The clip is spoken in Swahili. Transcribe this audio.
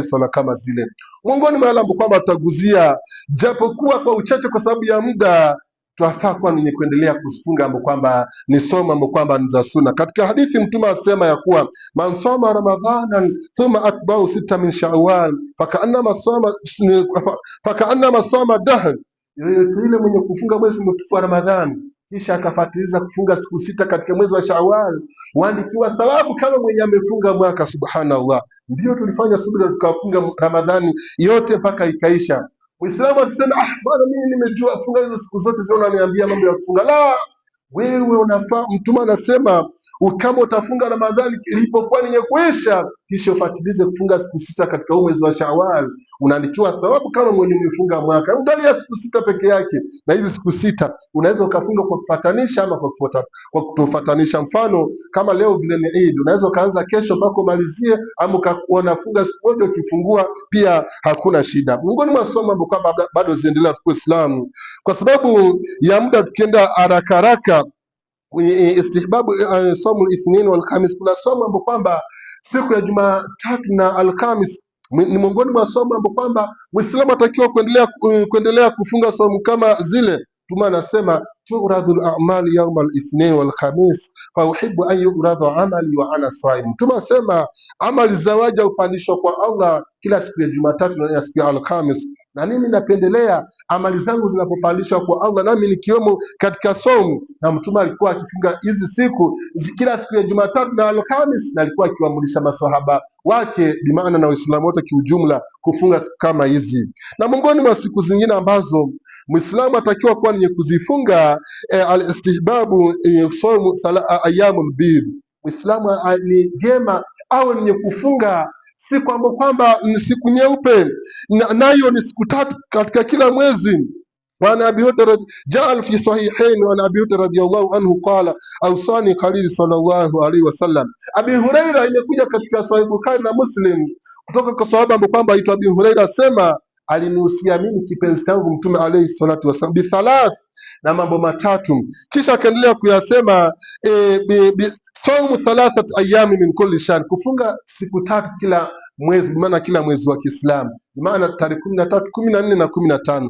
Swala kama zile. Miongoni mwa yale ambayo kwamba tutaguzia japokuwa kwa uchache kwa sababu ya muda, twafaa kuwa ni kuendelea kuzifunga ambapo kwamba ni somo ambapo kwamba ni za sunna. Katika hadithi Mtume asema ya kuwa man soma ramadhanan thumma atba'u sita min shawwal fakaannama soma dahr, yoyote yule mwenye kufunga mwezi mtukufu wa Ramadhani kisha akafatiliza kufunga siku 6 katika mwezi wa Shawwal, huandikiwa thawabu kama mwenye amefunga mwaka. Subhanallah, ndio tulifanya subira tukafunga Ramadhani yote mpaka ikaisha. Muislamu asiseme ah, bwana mimi nimejua funga hizo siku zote zile unaniambia mambo ya kufunga. La, wewe unafaa. Mtume anasema kama utafunga Ramadhani ilipokuwa yenye kuisha, kisha ufuatilize kufunga siku 6 katika huu mwezi wa Shawwal, unaandikiwa thawabu kama mwenye umefunga mwaka. Angalia siku 6 peke yake, na hizi siku 6 unaweza ukafunga kwa kufuatanisha ama kwa kutofatanisha. Mfano kama leo vile ni Eid, unaweza ukaanza kesho mpaka umalizie, ama unafunga siku moja ukifungua pia hakuna shida. Miongoni mwa somo ambalo kwamba bado ziendelea Uislamu, kwa sababu ya muda tukienda haraka haraka istihbabu somu ithnin wal khamis. Kuna somo ambapo kwamba siku ya Jumatatu na Alhamis ni miongoni mwa somo ambapo kwamba Muislamu atakiwa kuendelea kufunga somo kama zile. Mtume anasema turadhu al-a'mal yawm al-ithnin wal khamis fa uhibbu an yuradha amali wa ana saim. Mtume anasema amali za waja hupandishwa kwa Allah kila siku ya Jumatatu na siku ya Alhamis, na mimi napendelea amali zangu zinapopandishwa kwa Allah nami nikiwemo katika somu. Na Mtume alikuwa akifunga hizi siku kila siku ya Jumatatu na Alhamis, na alikuwa akiwaamrisha maswahaba wake bimaana na Waislamu wote kiujumla kufunga siku kama hizi. Na miongoni mwa siku zingine ambazo Muislamu atakiwa kuwa ni kuzifunga alistihbabu saumu ayyamul bid. Muislamu ni jema au ni kufunga siku ambayo kwamba ni siku nyeupe, nayo ni siku 3 katika kila mwezi. وعن أبي هريرة جاء في صحيحين وعن أبي هريرة رضي الله عنه قال أوصاني خليل صلى الله عليه وسلم. Abi Huraira imekuja katika Sahih Bukhari na Muslim kutoka kwa sahaba ambaye kwamba aitwa Abi Huraira asema alinihusia mimi kipenzi changu Mtume alayhi salatu wasallam bi thalath, na mambo matatu, kisha akaendelea kuyasema saumu thalathat ayami min kulli shahr, kufunga siku 3 kila mwezi, maana kila mwezi wa Kiislamu, maana tarehe 13, 14 na 15.